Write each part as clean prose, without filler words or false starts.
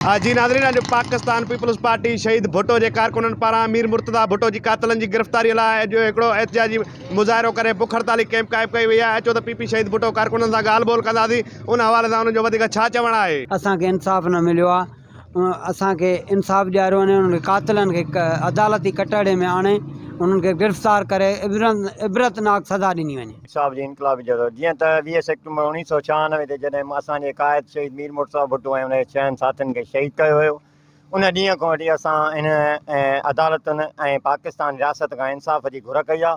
جي ناظرين اڄ پاڪستان پيپلز پارٽي شهيد ڀٽو جي ڪارڪنن پاران مير مرتضيٰ ڀٽو جي قاتلن جي گرفتاري لاء اڄ هڪڙو احتجاجي مظاهرو ڪري بک هڙتالي ڪئمپ قائم ڪئي وئي آهي اچو ته پي پي شهيد ڀٽو ڪارڪنن سان ڳالهه ٻولهه ڪنداسين ان حوالي سان انهن جو وڌيڪ ڇا چوڻ آهي. اسان کي انصاف نه مليو آهي اسان کي انصاف ڏياريو وڃي انهن کي قاتلن کي عدالتي ڪٽهڙي ۾ آڻي انهن کي گرفتار ڪري عبرتناڪ سزا ڏني وڃي. صاحب جي انقلابي جدوجهد جيئن ته 20 سيپٽمبر 1996 تي جڏهن اسان جي قائد شهيد مير مرتضيٰ ڀٽو ۽ ان جي ڇهن ساٿين کي شهيد ڪيو ويو ان ڏينهن کان وٺي اسان ان عدالتن ۽ پاڪستان رياست کان انصاف جي گهر ڪئي آهي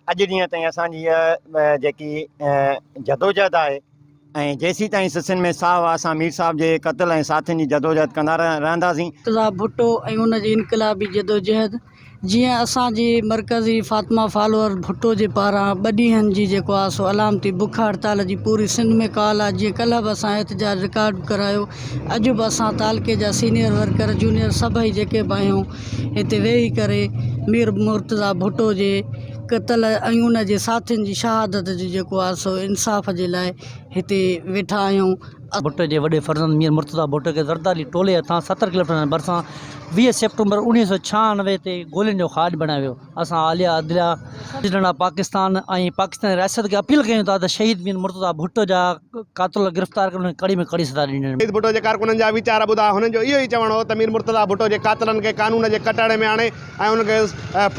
اڄ ڏينهن تائين اسان جي هيء جيڪي جدوجهد آهي ۽ جيسيتائين سسين ۾ ساهه آهي اسان مير صاحب جي قتل ۽ ساٿين جي جدوجهد ڪندا رهنداسين. مرتضيٰ ڀٽو ۽ ان جي انقلابي جدوجهد جيئن اسان جي مرڪزي فاطمه فالوئر ڀٽو جي پاران ٻه ڏينهن جي جيڪو آهي سو علامتي بک هڙتال جي پوري سنڌ ۾ ڪال آهي جيئن ڪلهه به اسان احتجاج رڪارڊ ڪرايو اڄ به اسان تعلقي جا سينئر ورڪر جونيئر سڀئي جيڪي به آهيون هتي ويهي ڪري مير مرتضيٰ ڀٽو جي قتل ۽ ان جي ساٿين جي شهادت جو جيڪو آهي سو انصاف جي لاء هتي ويٺا آهيون. ڀٽو جي وڏي فرزند مير مرتضيٰ ڀٽو کي زرداري ٽولي هٿان 70 ڪلوميٽرن ڀرسان 20 سيپٽمبر 1996 تي گولين جو کاڄ بڻايو ويو. اسان عاليه عدليه، پريزيڊنٽ آف پاڪستان ۽ پاڪستاني رياست کي اپيل ڪيون ٿا ته شهيد مير مرتضيٰ ڀٽو جا قاتل گرفتار ڪري انهن کي ڪڙي ۾ ڪڙي سزا ڏني وڃي. شهيد ڀٽو جي ڪارڪنن جا ويچار ٻڌا. هنن جو اهو ئي چوڻ هو ته مير مرتضيٰ ڀٽو جي قاتلن کي قانون جي ڪٽهڙي ۾ آڻي ۽ انهن کي ڦاسي.